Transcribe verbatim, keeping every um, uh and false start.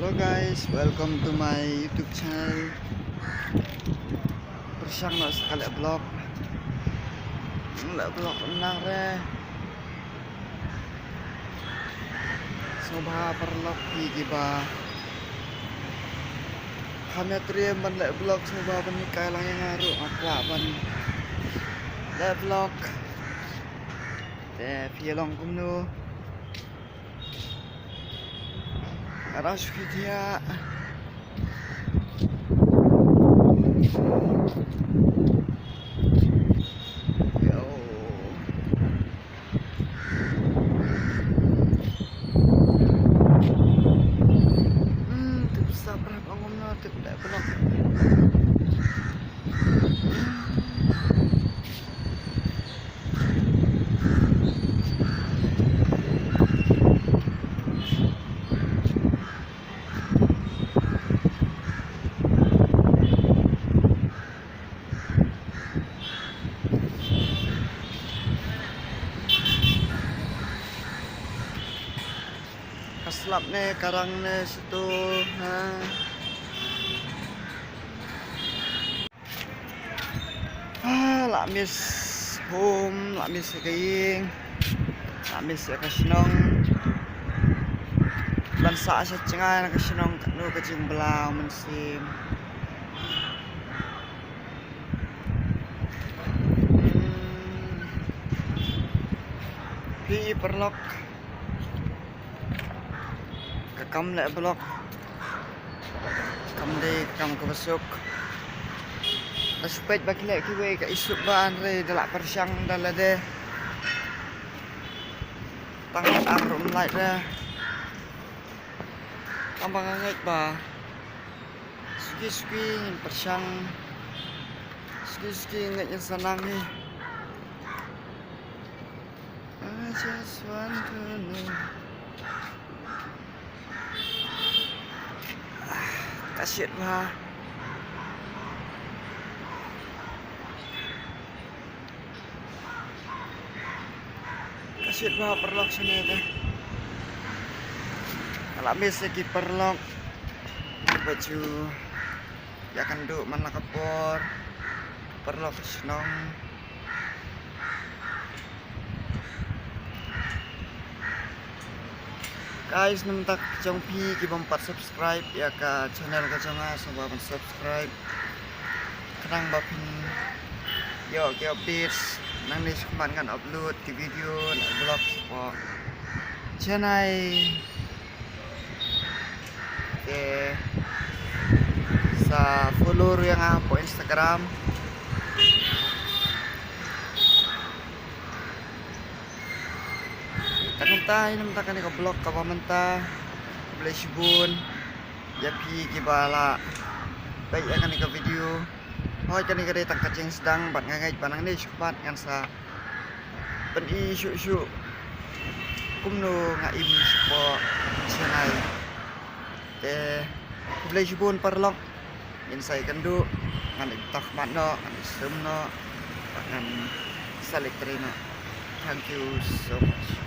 Hello guys, welcome to my YouTube channel. Pyrshang noh sa ka leh vlog. Leh vlog nang re. Sngewbha paralok phi kiba kham ïatriem ban leh vlog, sngewbha ban hikai lang ïa nga ruh, nga kwah ban leh vlog. Te phi long kumno? Nga dang shu thiah. Yo. Hmm, tip sap rap angum na tip dak belok. Ka slap ne, ka rang ne, situ, ha. Ah, la miss home, la miss ïa ka ïing, la miss ïa ka shnong. Ban sah sha jngai na ka shnong, katno ka jingbla u mynsiem. Hmm. Phi paralok. Ka kam leh vlog kam dei ka kam kaba suk. Da shu peit ba ki leh kiwei ka isuk ba, hynrei da lah pyrshang da lade. Tang ar rum lait re. Tang ba nga ngeit ba suki suki ngin pyrshang. Suki suki ngeit ngin sa nang hi. I just want to know. Ka shit bha. Ka shit bha paralok shane te. Ka la miss ïa ki paralok. Ba ju ïakynduh man la ka por. Paralok shnong. Guys, na ka bynta jong phi ki bym pat subscribe ïa ka channel ka jong nga, sngewbha ban subscribe. Khnang ba phin ïoh ki updates nangne shakhmat ngan upload ki video, ngan vlog shapoh channel. Te sa follow ruh ïa nga hapoh Instagram. Tang mynta, ïa mynta kane ka vlog kaba mynta. Khublei shibun ïa phi kiba la peit ïa kane ka video. Hooid, kane ka dei tang ka jingsdang bad nga ngeit ba nangne shakhmat ngan sa pyni shuh shuh kumno nga im shapoh Chennai. Te khublei shibun paralok. Ngin sa ïakynduh, ngan ïa tah mat noh, ngan ïa sum noh, bad ngan sa leit trei noh. Thank you so much.